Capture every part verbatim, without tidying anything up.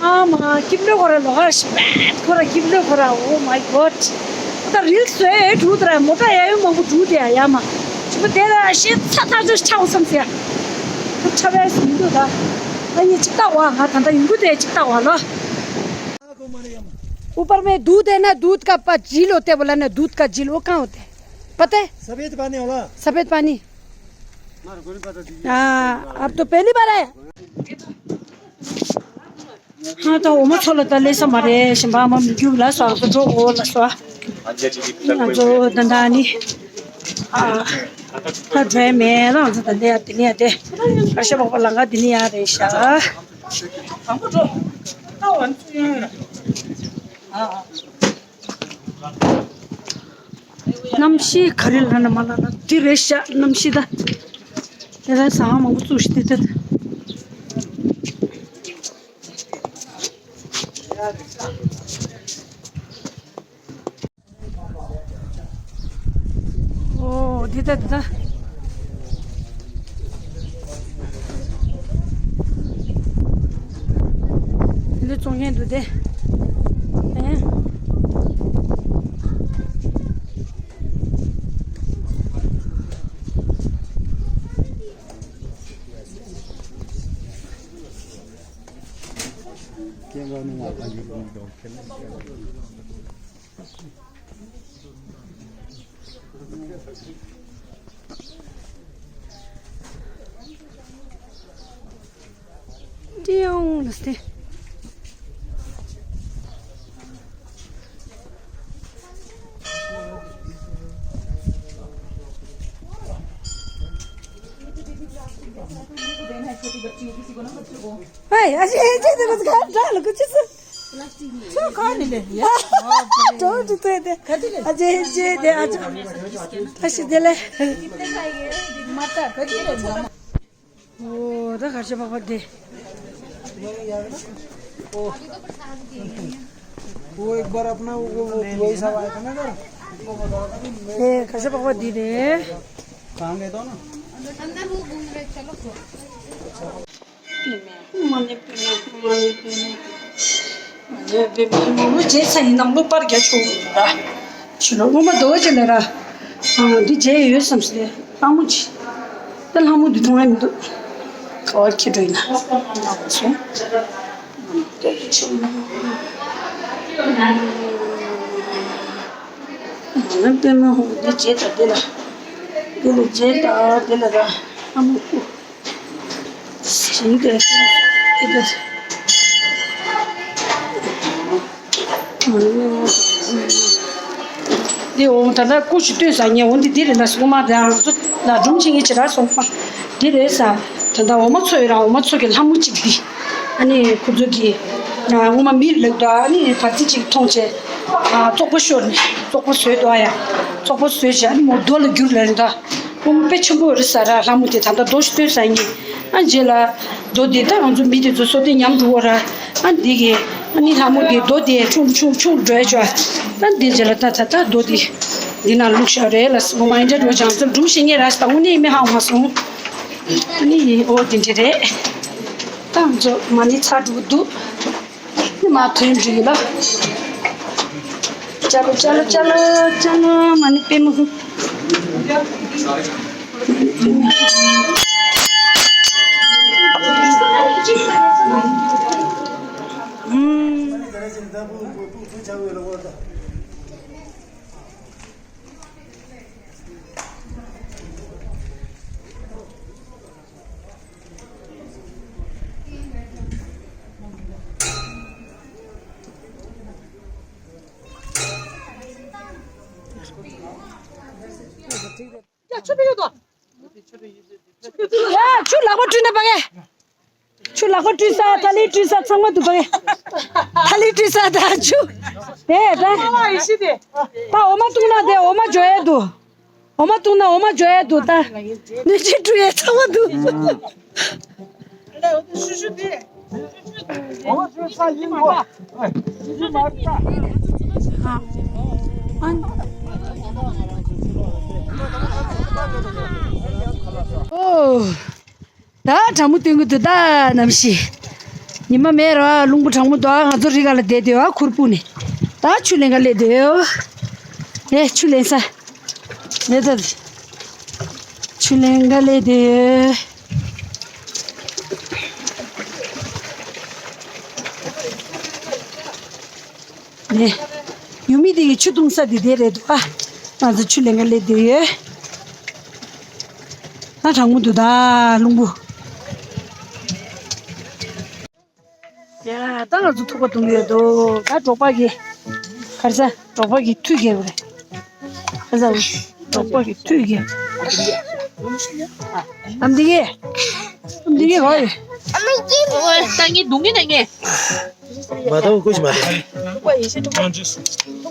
ཨ་མ། སྐྱིབས་ལོས་ཁོ་ར་ལོག་ཨ་ཤི་བད་ཁོ་ར་སྐྱིབས་ལོས་ཁོ་ར། Oh my God. ད་རིལ་སོས་འགྲུ་དེ་ར་མོ་ཊ་ཡ་ཡོད་མང་པོ་འགྲུ་དེ་ཡ་ཡ་མ། ཅི་པོ་དེ་ལ་ཤེས་ཚ་ཐག་ཆོད་ཆགས་བསམ་ཟེར། ཁོ་ཁྲ་བས་མི་འདུག་ད། ད་ངས་ཅིག་ལྟ་བ། ང་ད་ད་ཡོང་གི་དེ་ཅིག་ལྟ་བ་ལོ། ऊपर में दूध है ना, दूध का पत्ती लो ते बोला ना, दूध का झील वो कहाँ होते हैं? पता है? सफेद पानी वाला। सफेद पानी। हाँ, अब तो पहली बार आया। ང་ད་འོ་མ་ཚོ་ལ་ད་ལས་ས་མ་རེད། ཞིམ་པ་མ་མི་རྒྱུག་ལ་སོགས་ཚོ་འགྲོ་འོ་ལ་སོ། ང་ཚོ་ད་ད་ནི་ཨ་ད་འགྲོ་མེད་ལ། ང་ཚོ་ད་ལས་ཡ་དེ་ནི་ཡ་དེ་ཨ་ཤ་པག་པ་ལ་ང་དེ་ནི་ཡ་རེད་ཤག་གནམ་གཤིས་ག་རེ་ལབ་ན་མ་ལབ་ན་འདི་རེད་ཤག་གནམ་གཤིས་ད། དེ་ལ་ཟ་ཁང་མང་པོ་བཙུགས་ཤིག་དེ་ད། ཨོ་དེ་ད་དེ་ད། འདི་བཙོང་མཁན་འདུག་སྟེ། ཨེ། ཏིའུ་ལ་སྟེ། ཨེ། ཨ་ཅེ་ཨེ་ཅེ། དེ་ལ་ག་འདྲ་ལ་གོ་ཅི་སུ། ཁྱོད་ག་ནས་ལེན་ཡ། ཏོ་ཏི་ཏོ་དེ། ཨ་ཅེ་ཨེ་ཅེ་དེ་ཨ་ཅེ། ཨ་ཤི་དེ་ལེ། མ་ཏ་ག་ཅི་ལེན། ཨོ་ད་གར་ཤ་པག་པ་དེ། वो एक बार अपना वो, वो, वो वही सब आया था ना इधर। ए, कशा पकवा दी रे। काम दे दो ना। अंदर वो घूम रहे, चलो। རྗེས་ཚ་ཡིན་ནམ་ལོ་པར་རྒྱ་ཆོག་ར། ཕྱི་ལོ་སྔོན་མ་རྡོ་ཅི་ལ་ར། འདི་རྗེས་ཡོད་བསམ་སྟེ་ལྷ་མོ་ཅི། ད་ལྷ་མོ་འདི་མཐོང་ཡ་མི་འདུག་ག་བར་ཁྱེར་འགྲོ་ཡིན་ན། སོང་། ང་པད་མ་ཧོ་འདི་རྗེས་ད་འདི་ལ། འདི་ལ་རྗེས་ད་འདི་ལ་ར། ལྷ་མོ་སྐུ། ཞིང་དེ་དེ་དེ། འདི་འོ་ད་ལྟ་ཀུ་ཤུ་ལྟོས་ས་ཉེ་འོ་འདི་འདི་རེད་ལ་སོང་མ། དེ་ང་ཚོ་ལ་སྒྲུང་བྱེད་ངེས་ཅི་ར་སོང་མ། འདི་རེད་ས། ད་ལྟ་འོ་མ་ཚོ་ཡོད་ར། འོ་མ་ཚོ་གི་ལྷ་མོ་གཅིག་འདི། ཨ་ནི་ཁོ་ཚོ་གི་སྔོན་མ་མིར་ལེགས་དོ། ཨ་ནི་བ་ཚི་གཅིག་མཐོང་བྱས། བཙོག་པ་ཤོར་ནས་བཙོག་པ་བཟོས་དོ་ཡ། བཙོག་པ་བཟོས་བྱས་ཨ་ནི་མོ་རྡོ་ལ་བསྒྱུར་ལ་རེད་ད། ཁོང་དཔེ་ཆེན་པོ་རེད་ས་ར། ལྷ་མོ་དེ་ད་ལྟ་རྡོ་ཞིག་ལྟོས་ས་ཡིན། ཨ་རྗེས་ལ་རྡོ་དེ་ད་ང་ཚོ་མི་དེ་ཚོ་སོ་དེ་ཉམས་འགྲོ་བ་ར། ཨ་འདི་གི་ཨ་ནི་ལྷ་མོ་དེ་རྡོ་དེ་ཆུང་ཆུང་ཆུང་འགྲོ་ཡ་ཅོ། ཨ་འདི་རྗེས་ལ་ད་ད་ད་རྡོ་དེ་འདི་ན་བླུགས་ཤག་རེད་ལ་སོ་མ་ཡིན་འདྲ་འགྲོ་ཅང་ཚོ་སྒྲུང་བཤད་ངེས་ར་ས། ད་དངོས་གནས་མི་ཧང་མ་སོང་། ཨ་ནི་ཨོ་དེ་འདྲ་རེད། ད་ང་ཚོ་མ་ཎི་ཚར་འགྲོ་གི་འདུག་ནི་མ་ཐོན་འགྲིག་ལ། ཅ་ལོ་ཅ་ལོ་ཅ་ལོ་ཅ་ལོ། མ་ཎི་པད་མ། ཡ། ཆུ་ལག་པ་བཀྲུས་ན་པ་གས། ཆུ་ལག་པ་བཀྲུས་ས། ཐ་ལི་བཀྲུས་ས། ཚང་མ་འདུག་པ་གས། ཐ་ལི་བཀྲུས་ས་ད་ཆུ། དེ་ད། ད་འོ་མ་བཏུང་ན་དེ་འོ་མ་འཇོ་ཡས་འདུག་འོ་མ་བཏུང་ན་འོ་མ་འཇོ་ཡས་འདུག་ད་ནུས་ཆེ་བཀྲུ་ཡས་ཚང་མ་འདུག་ཨོ། ད་དྲ་མོ་སྟོན་གི་འདུག་ད་ནམ་ཞིག་ཉི་མ་མེད་ར་རླུང་བུ་གྲང་མོ་འདུག་ང་ཚོ་རི་ག་ལ་བསྡད་དེ་ཨ་ཁུར་པུ་ནས་ད་ཆུ་ལེན་ག་སླེབས་དེ་ཨེ་ཆུ་ལེན་ས་ནས་ད་ཆུ་ལེན་ག་སླེབས་དེ། ནས། ཡུལ་མི་དེ་གི་ཆུ་བཏུང་ས་དེ་དེ་རེད་འདུག་ཨ། ང་ཚོ་ཆུ་ལེན་ག་སླེབས་དེ་ཡོད། ད་གྲང་མོ་འདུག་ད་རླུང་བུ། ཡ་ད་ང་ཚོ་ཐུག་པ་བཏུང་ཡོད་འདུག་ད་འབྲོག་པ་གི་གར་ས་འབྲོག་པ་གི་མཐུ་རྒྱལ་བ་རེད། གར་ས་འབྲོག་པ་གི་མཐུ་རྒྱལ་བ། ཨམ་འདི་གི་ཨམ་འདི་གི་ཧོ་ཡོད། ཨོ་ད་ངས་འདུག་ངས་ན་ངས། མ་ཐོག་ཀུ་ཤི་མ་རེད།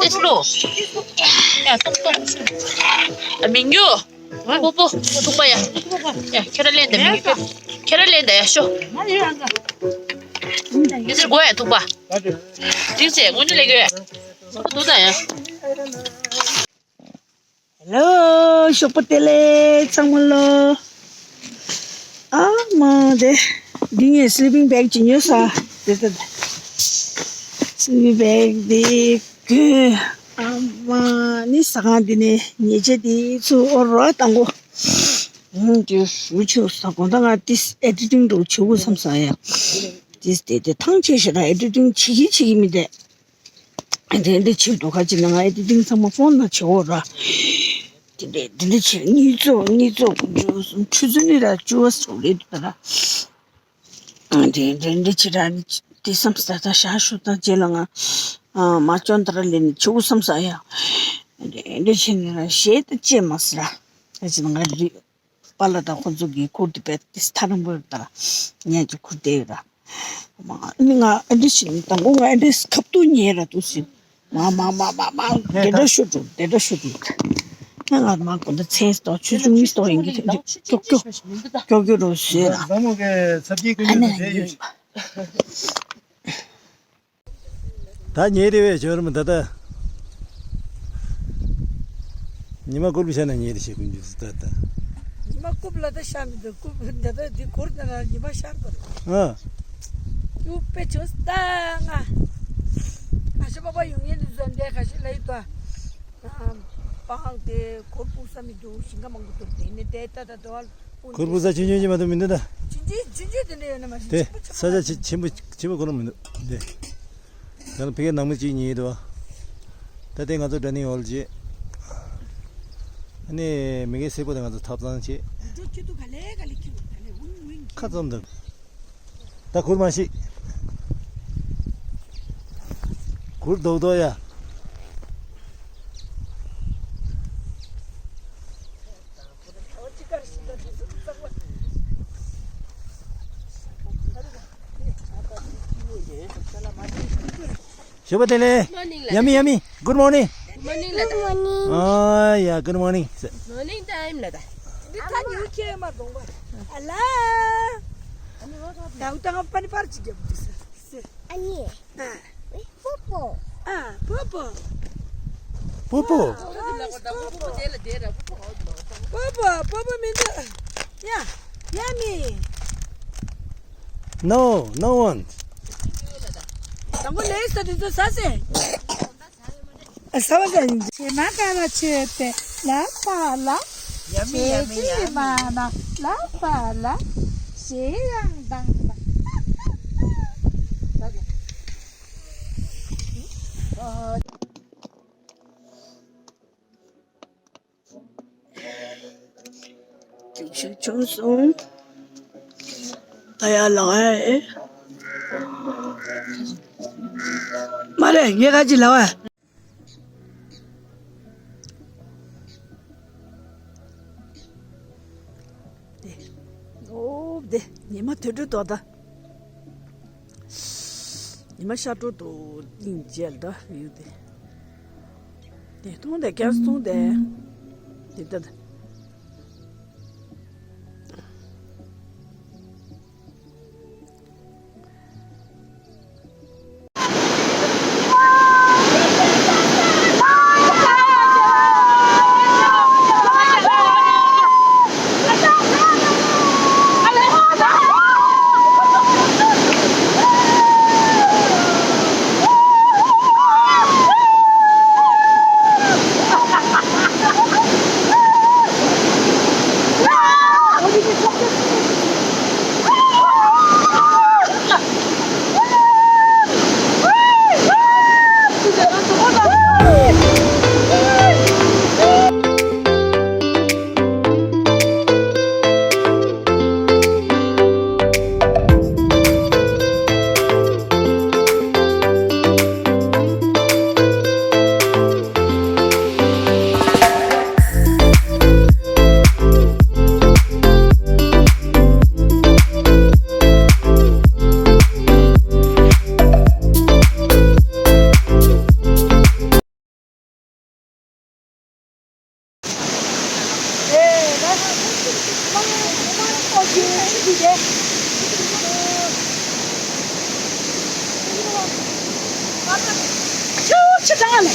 ཏེ་སུ་ལོ། ཡ་ཏོང་ཏོང་། ཨ་མིང་རྒྱུ། པོ་པོ་ཐུག་པ་ཡ། ཡ་ཁྱེད་ར་ལེན་ད་མིང་རྒྱུ། ཁྱེད་ར་ལེན་ད་ཡ་ཤོ། ཡ་ཟེར་གོ་ཡ་ཐུག་པ། ཏིག་ཙེ་དངོས་གནས་ལས་གོ་ཡ། ཐུག་ད་ཡ། ཧེ་ལོ། ཞོགས་པ་བདེ་ལེགས་ཚང་མ་ལོ། ཨ་མ་དེ། འདི་ངས་སི་ལི་པིང་བེག་ཅིག་ཉོས་ས། དེ་ལྟ་སི་ལི་པིང་བེག་འདི་གོན། ཨ་མ་ནི་ཟ་ཁང་འདི་ནས་ཉལ་ཆས་འདི་ཚུར་ཨོ་རོ་བཏང་གོ། ཨུམ་དེ་ཞུ་ཆེ་ས་གོང་ད་ང་ཏིས་ཨེ་ཌི་ཊིང་འགྲོ་བྱེད་དགོས་བསམ་ས་ཡ། ཏིས་དེ་དེ་ཐང་ཆད་ཤ་ར་ཨེ་ཌི་ཊིང་བྱེད་ཀྱི་བྱེད་ཀྱི་མི་དེ། དེ་འདྲ་བྱེད་འདུག་ཁ་ཅིག་ན་ང་ཨེ་ཌི་ཊིང་ཚང་མ་ཕོན་ནང་བྱེད་འོ་ར། དེ་འདྲ་དེ་འདྲ་བྱེད་གཉིས་ཚོགས་གཉིས་ཚོགས་ཉོས་སོང་ཆུ་ཚོད་ནི་ར་བཅུ་བ་སོགས་རེད་འདུག་ད་ར། དེ་འདྲ་འདྲ་བྱེད་ར་དེ་བསམ་ས་ད་ཤ་ཤུ་ད་རྗེས་ལ་ང་མ་ཅོན་ད་ར་ལེན་ཆུ་བོ་བསམ་ས་ཡ། དེ་འདྲ་བྱེད་ནི་ར་ཞེ་ད་ཅེ་མ་སི་ར། ཁ་ཅིག་ན་ང་རི། པཱ་ལགས་དང་ཁོ་ཚོ་གིས་ཁུར་དེ་བེད་དེ་ཐ་རམ་པོ་དང་ངས་ཀྱི་ཁུར་དེ་ཡོད་ར། མ་ནི་ང་ཨ་འདྲི་ཞིག་ནི་དང་པོ་ང་ཨ་འདྲི་ཁབ་ཏུ་ཉལ་ར་འདུག་ཟིན། མ་མ་མ་མ་མ་དེ་འདྲ་ཤོད་འགྲོ་དེ་འདྲ་ཤོད་འགྲོ། ང་ང་མ་དགོན་ད་མཚན་སྟོང་ཆུ་ཆུང་མི་སྟོང་ཡིན་གྱི་དེ་འདྲ་ཀྱོག་ཀྱོག་ཀྱོག་ཀྱོག་རོ་ཟེར་ར། ཟ་མོ་གི་ཚབ་ཀྱི་ཀུན་ཨ་ནི་ཡོད། ད་ཉལ་རེ་བས་བྱོན་རམ་ད་ལྟ། ཉི་མ་ཀུར་བུ་ཤར་ན་ཉལ་རེ་བྱེད་ཀུན་རྒྱུ་ད་ལྟ། ཉི་མ་ཀུབ་ལ་ད་ཤར་མི་འདུག་ཀུབ་ད་ལྟ་འདི་གུར་ད་ན་ཉི་མ་ཤར་པ་རེད། ཨ། ཀུབ་པེ་ཆོས་ད་ང་། ཨ་ཤ་པ་པ་ཡོང་ཡེ་ནི་བཟོ་འདས་ཁ་ཤས་ལ་ཡི་ཏོ། པང་དེ་གུར་སྤུངས་ས་མི་འདུག་ཞིང་ཁ་མང་པོ་འདུག་དེ་ནི་དེ་ད་ད་དོ། གུར་སྤུངས་ས་ཆུང་ཆུང་ཅིག་མ་གཏོགས་མི་འདུག་ད། ཆུང་ཆུང་ཆུང་ཆུང་དེ་འདྲ་ཡོད་ན་མ་གཞི་དེ་ཆེན་པོ་ཆེན་པོ་ས་ཆ་ཆེ་ཆེན་པོ་ཆེན་པོ་ཁོ་རང་མི་འདུག་དེ། ཡང་ན་ཕ་གིའི་ནང་མི་གཅིག་གཉིས་འདུག་བ། ད་ལྟའི་ང་ཚོ་སྒྲ་སྙན་ཡོལ་བྱེད། ཨ་ནི་མི་གེ་སེར་པོ་དེ་ང་ཚོ་ཐབ་ཚང་བྱེད། ཁ་ཙམ་འདུག་ད་གུར་མ་ཤིག་གུར་རྡོག་རྡོག་ཡ། ཞོགས་པ་བདེ་ལེགས། Morning, ལགས། Yummy, yummy. Good morning. Morning, ལགས། Good morning. Oh, yeah, good morning. Morning time, ལགས། འདི་ད་ཉུ་ཁྱེད་མ་གཏོང་བ། ཨ་ལ། ད་འུ་ད་ང་པ་ནི་པར་ཅིག་རྒྱབ་འདུག་ཟེར། ཨ་ནི། ཨ། པོ་པོ། ཨ། པོ་པོ། པོ་པོ། ཨ། པོ་པོ། པོ་པོ། པོ་པོ་མི་འདུག་ཡ། ཡ་མི། No, no one. དང་པོ་ལས་ས་དུས་ཚོད་ས་སེ། ཨ་ས་བ་ས་ཡིན། བྱེ་མ་ཀ་ལ་ཆོས་ཏེ་ལ་ཕ་ལ། ཡ་མི་ཡ་མི་ཡ་མི། མ་ན་ལ་ཕ་ལ། ཞེ་ཡང་དང་ལ། དེ་ཞིག་བྱུང་སོང་། ད་ཡར་ལོག་ཨེ། མ་རེད་ངས་ཁ་ཅིག་ལབ་ཨེ། ཨོ་དེ་ཉི་མ་དུས་དྲུག་ཏོ་ད། ཉི་མ་ཤར་འགྲོ་འདུག་སྙིང་རྗེ་ལ་ཡུལ་དེ། དེ་མཐོང་དེ་རྒྱ་མཚོ་མཐོང་དེ། དེ་ལྟ། ཆུ་ཆུ་དྲང་ལ།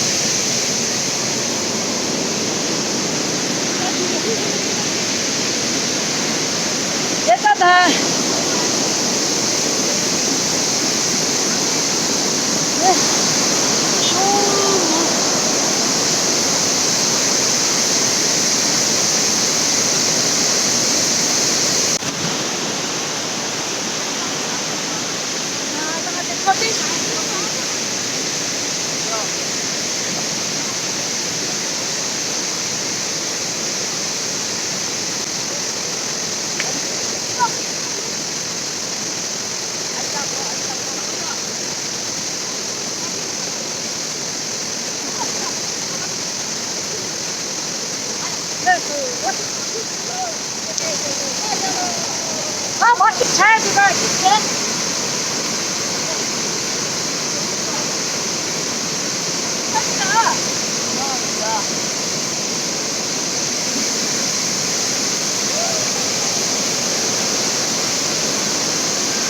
དེ་ལྟ་དང་།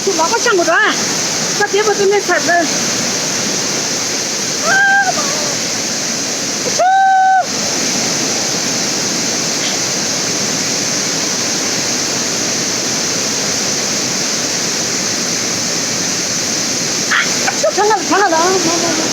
ཁྱོད་ལག་པ་འཆང་དགོས་ར། ས་དེ་བ་དུ་ནས་ཚར་ར། ཁྱོད་ཚང་མ་ལ་ཚང་མ་ལ།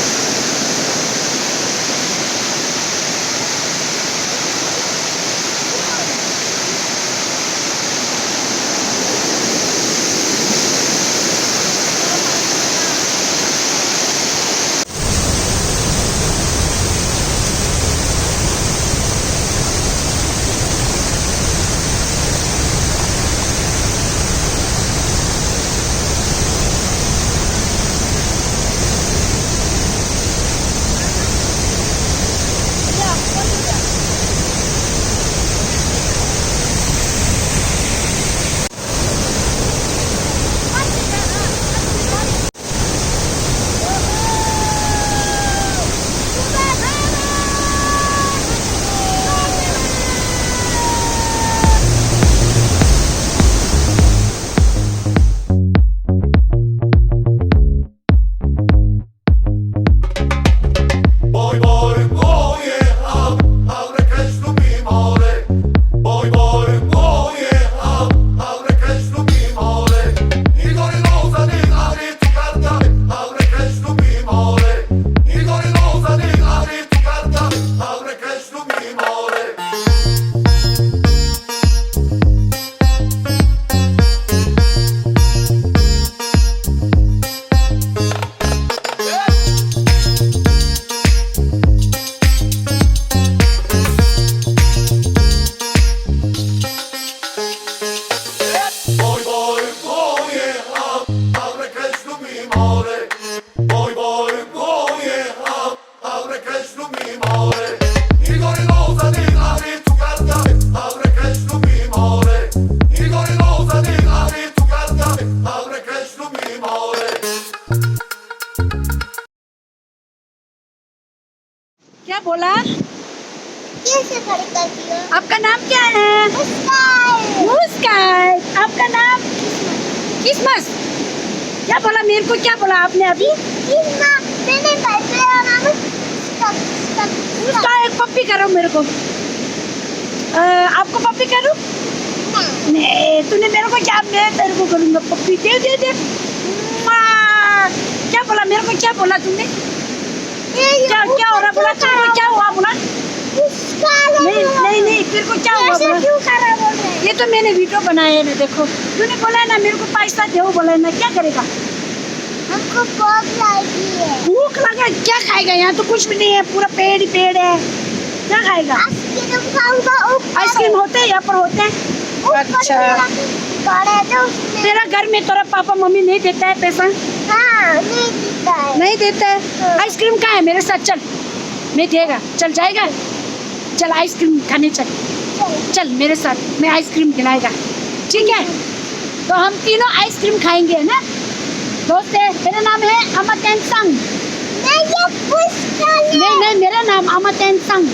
क्या बोला? कैसे खड़ी कर दिया? आपका नाम क्या है? मुस्कान। मुस्कान। आपका नाम? किस्मत। किस्मत। क्या बोला? मेरे को क्या बोला आपने अभी? किस्मत। मैंने भाई, मेरा नाम है उसका, उसका, उसका। उसका एक पप्पी करो मेरे को। अ, आपको पप्पी करूँ? नहीं। नहीं, तूने मेरे को क्या, मैं तेरे को करूँगा पप्पी। दे, दे, दे। माँ, क्या बोला? मेरे को क्या बोला तूने? ये, ये क्या, क्या हो रहा बोला? तेरे को क्या हुआ बोला? उसका नहीं, नहीं, नहीं, तेरे को क्या हुआ बोला? क्यों खराब हो रहा है? ये तो मैंने वीडियो बनाया है ना, देखो। तूने बोला है ना, मेरे को पैसा दो बोला है ना, क्या करेगा? हमको भूख लगी है। भूख लगा, क्या खाएगा? यहाँ तो कुछ भी नहीं है, पूरा पेड़ ही पेड़ है, क्या खाएगा? आइसक्रीम खाऊंगा, ऊपर आइसक्रीम होते हैं, यहाँ पर होते हैं। ऊपर अच्छा। मेरा घर है तो उसमें तेरा घर में तेरा पापा मम्मी नहीं देता है पैसा? हाँ, नहीं देता है। नहीं देता है? हाँ। आइसक्रीम कहाँ है? मेरे साथ चल, मैं देगा। चल, जाएगा? चल, आइसक्रीम खाने चल। चल, मेरे साथ, मैं आइसक्रीम खिलाएगा, ठीक है? तो हम तीनों आइसक्रीम खाएंगे, है ना? दोस्त है, मेरा नाम है अमा तेनसंग। मैं ये पुष्कर है। नहीं, नहीं, मेरा नाम अमा तेनसंग।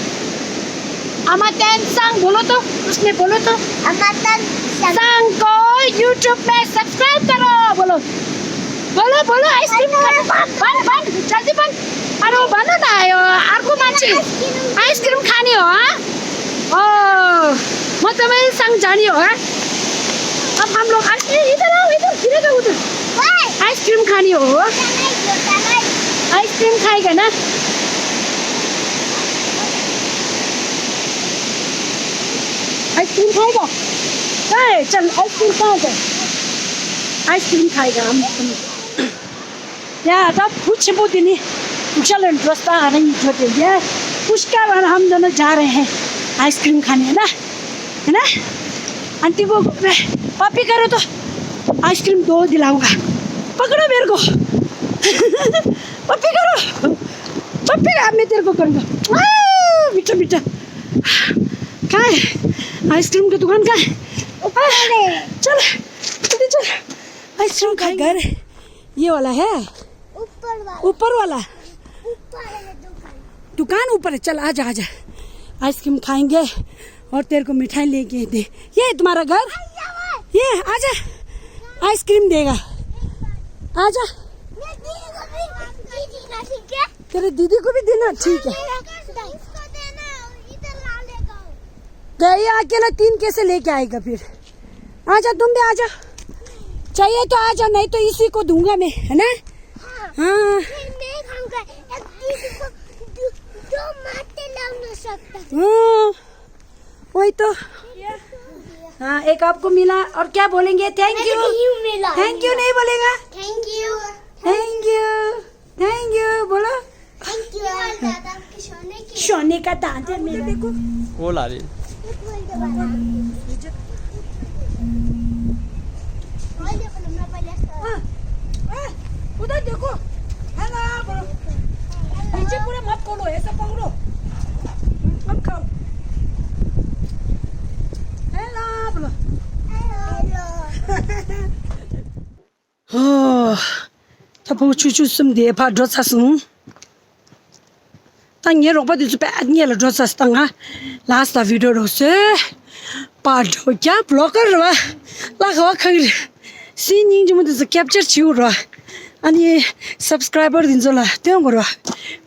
अमातेन सांग बोलो तो, उसने बोलो तो। अमातेन सांग। सांग को YouTube में सब्सक्राइब करो, बोलो। बोलो, बोलो, आइसक्रीम खाने। बन, बन, जल्दी बन। अरे, वो बना ना आयो, अर्को मान्छे। आइसक्रीम खाने हो, हाँ? ओ, म तपाईँ सांग जाने हो, हाँ? अब हम लोग आइस-, ए, इधर आओ, इधर, गिरेगा उधर। आइसक्रीम खाने हो? आइसक्रीम खाएगा ना? आइसक्रीम खाएगा? ए, चल, आइसक्रीम कहाँ है? आइसक्रीम खाएगा हम। या, ད་བུ་ཆེན་པོ་དེ་ནི་སྐུ་ཞབས་ལ་འགྲོ་སྟངས་རང་ཡིན་འགྲོ་དེ། ये, उसका बाद हम दोनों जा रहे हैं आइसक्रीम खाने, है ना? है ना? आंटी को, पापी करो तो आइसक्रीम दो दिलाऊंगा। पकड़ो मेरे को। पापी करो। पापी, अब मैं तेरे को करूंगा। आ, मीठा मीठा। कहाँ है आइसक्रीम की दुकान, कहाँ है? ऊपर है। चल, जल्दी चल। आइसक्रीम खाएंगे। घर ये वाला है? ऊपर वाला। ऊपर वाला है दुकान। दुकान ऊपर है। चल, आजा, आजा। आइसक्रीम खाएंगे और तेरे को मिठाई लेके दे। ये है तुम्हारा घर? ये, आजा। आइसक्रीम देगा। आजा। मैं दीदी को भी, दीदी ना, ठीक है? तेरे दीदी को भी देना, ठीक है। इसको देना, इधर ला लेगा। गए अकेला तीन कैसे लेके आएगा फिर? आजा, तुम भी आजा। चाहिए तो आजा, नहीं तो इसी को दूंगा मैं, है ना? हाँ। हाँ। फिर मैं खाऊंगा। एक दीदी को दो, दो मारते लाना सकता। हाँ, वही तो। हाँ, एक आपको मिला और क्या बोलेंगे? Thank you. यूं मिला। थैंक यू नहीं बोलेगा? Thank you. Thank you. Thank you बोलो। Thank you. दादा के सोने के। सोने का दांत है मेरा। वो ला रही। हाँ, हाँ, उधर देखो। हेलो बोलो। नीचे पूरे मत खोलो, ऐसा पकड़ो। मत खाओ। हेलो बोलो। हेलो। ཧོ། ད་བུ་ཆུང་ཆུང་གསུམ་དེ་ཕར་འགྲོ་ཚར་སོང་། ད་ངའི་རོགས་པ་དེ་ཚོ་དཔེ་སྔོན་ལ་འགྲོ་ཚར་སོང་། ད་ང་ལ་སི་ཊི་བི་ཌི་ཡོ་རོགས་སོ། པར་འགྲོ་རྒྱ་བི་ལོག་གར་རེད་བ། ལ་ཁ་བ་ཁ་གི་རེད། སེམས་སྙིང་རྗེ་མོ་དེ་ཚོ་ཀེབ་ཅར་བྱེད་དགོས་རེད་བ། ཨ་ནི་སབ་སི་ཀ་རའི་བར་དེ་ཚོ་ལ་སྟོན་དགོས་རེད་བ།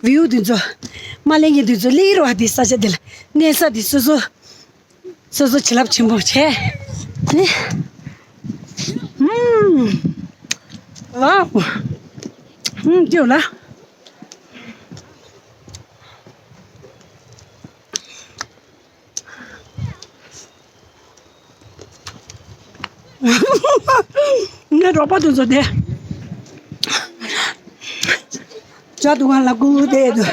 བིའུ་དེ་ཚོ། མ་སླེབས་མཁན་དེ་ཚོ་སླེབས་ཀྱི་རེད་བ། དེ་ས་ཆ་དེ་ལ་གནས་ས་དེ་སོ་སོ། སོ་སོ་བྱིན་རླབས་ཆེན་པོ་བྱས། ཨ་ནི། ཧུམ། ཝའོ། ཧུམ། ཅི་ཡོད་ལ། ངའི་རོགས་པ་དེ་ཚོ་དེ། ཇ་འདུག་ག་ལ་སྒུག་བསྡད་འདུག